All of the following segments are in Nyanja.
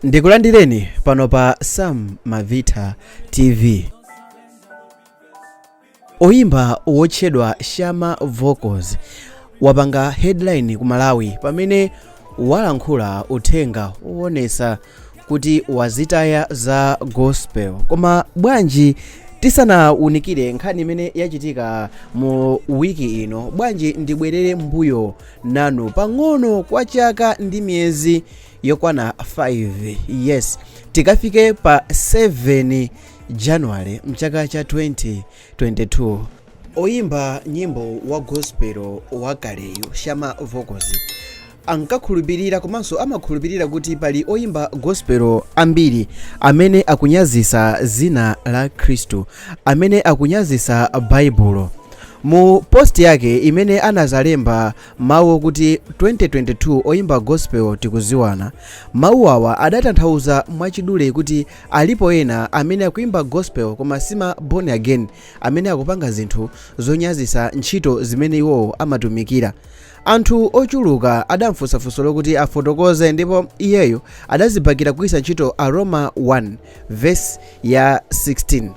Ndikulandireni pano pa Sam Mavita TV. Oyimba wotchedwa Shama Vocals wapanga headline ku Malawi pamene walankhula uthenga woonesa kuti wazitaya za gospel. Koma bwanji tisanawunikire nkhani imene yachitika mu wiki ino, bwanji ndibwerere mbuyo nanu pang'ono kwa chaka ndi miyezi yokwana 5? Yes, tikafike pa 7 January mchaka cha 2022. Oyimba nyimbo wa gospel wakaleyo Shama Vocals ankakhulupirira komanso amakhulupirira kuti pali oyimba gospel ambiri amene akunyazisa zina la Khristu, amene akunyazisa Baibulo. Mu post yake imene anazalemba mawu okuti "2022 oyimba gospel tikuziwana", mawu awa adatanthauza mwachidule kuti alipo ena amene akuimba gospel koma sima born again, amene akupanga zinthu zonyazisa ntchito zimene iwowo amatumikira. Anthu ochuluka adamfunsafunso lokuti afotokoze, ndipo iyeyo adazibakira kugwiritsa ntchito Aroma 1 verse ya 16.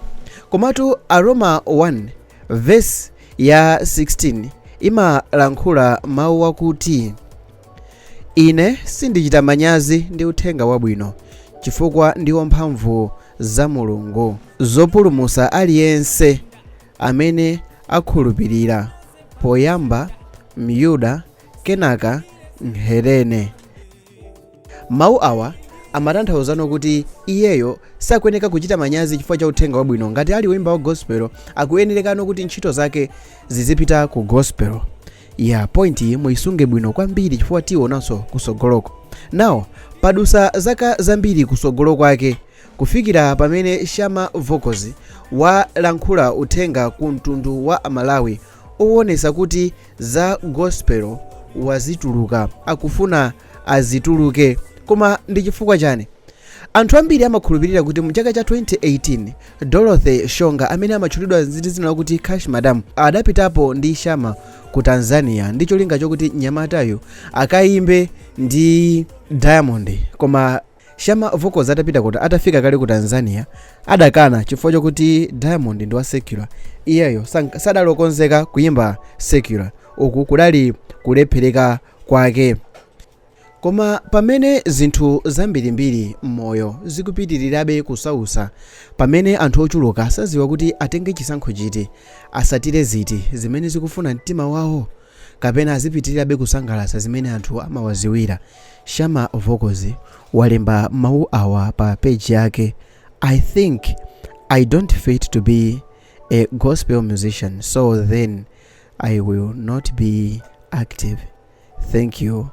Komatu Aroma 1 verse ya 16 imalankhula mawu akuti, "Ine sindichita manyazi ndi uthenga wabwino, chifukwa ndiwo mphamvu za Mulungu zopulumutsa aliyense amene akhulupirira, poyamba Myuda, kenaka Mhelene." Mawu awa amatanthauzano kuti iyeyo sakuyeneka kuchita manyazi chifukwa cha uthenga wabwino. Ngati ali woimba wa gospel, akuyenerekano kuti ntchito zake zizipita ku gospel. Ya point iyi muyisunge bwino kwambiri chifukwa tionanso kusogoloko. Now, padusa zaka zambiri kusogolo kwake kufikira pamene Shama Vocals walankhula uthenga ku mtundu wa Amalawi owonesa kuti za gospel wazituluka, akufuna azituluke. Koma ndi chifukwa chani? Anthu ambiri amakhulupirira kuti mu chaka cha 2018 Dorothy Shonga, amene amatchulidwa ndi dzina lakuti Cash Madam, adapitapo ndi Shama ku Tanzania ndi cholinga chokuti mnyamatayo akayimbe ndi Diamond. Koma Shama Vocals atapita kuti atafika kale ku Tanzania, adakana chifukwa chokuti Diamond ndi wa secular, iyeyo sadalokonzeka kuyimba secular. Uku kudali kulephereka kwake. Koma pamene zinthu zambirimbiri m'moyo zikupitirirabe kusausa, pamene anthu ochuluka saziwa kuti atenge chisankho chiti, asatire ziti zimene zikufuna mtima wawo kapena azipitirirabe kusangalatsa zimene anthu amawaziwira, Shama Vocals walemba mawu awa pa page yake: "I think I don't fit to be a gospel musician, so then I will not be active. Thank you."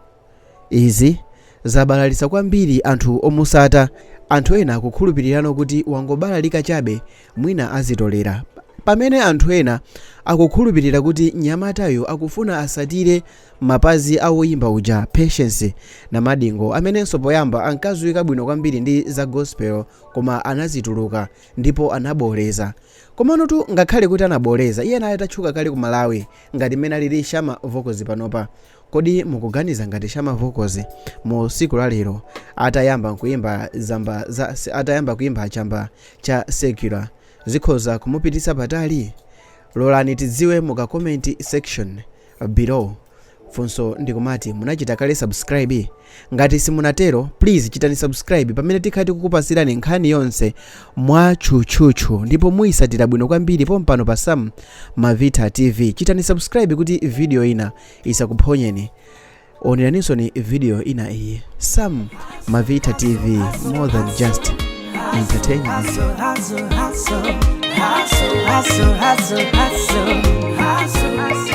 Izi zabalalitsa kwambiri anthu omusata. Anthu ena akukhulupirirano kuti wangobalalika chabe, mwina azitolera, pamene anthu ena akukhulupirira kuti mnyamatayo akufuna asatire mapazi a woyimba uja Patience Namadingo, amenenso poyamba ankadziwika bwino kwambiri ndi za gospel koma anazituluka ndipo anaboleza. Komanotu ngakhale kuti anaboleza, iye naye atatchuka kale ku Malawi ngati mmene alili Shama Vocals panopa. Kodi mukuganiza ngati Shama Vocals mu tsiku la lero atayamba kuimba zamba za atayamba kuimba chamba cha secular, zikhoza kumupititsa patali? Lolani tidziwe muka comment section below. Funso ndikumati, munachita kale subscribe? Ngati simunatero, please chitani subscribe pamene tikhati kukupasirani nkhani yonse mwatchutchutchu ndipo muyisatira bwino kwambiri pompano pa Sam Mavita TV. Chitani subscribe kuti video ina isakuphonyeni. Oneraninso ni video ina iyi. Sam Mavita TV, more than just entertainment. Hustle, hustle, hustle, hustle, hustle, hustle, hustle, hustle.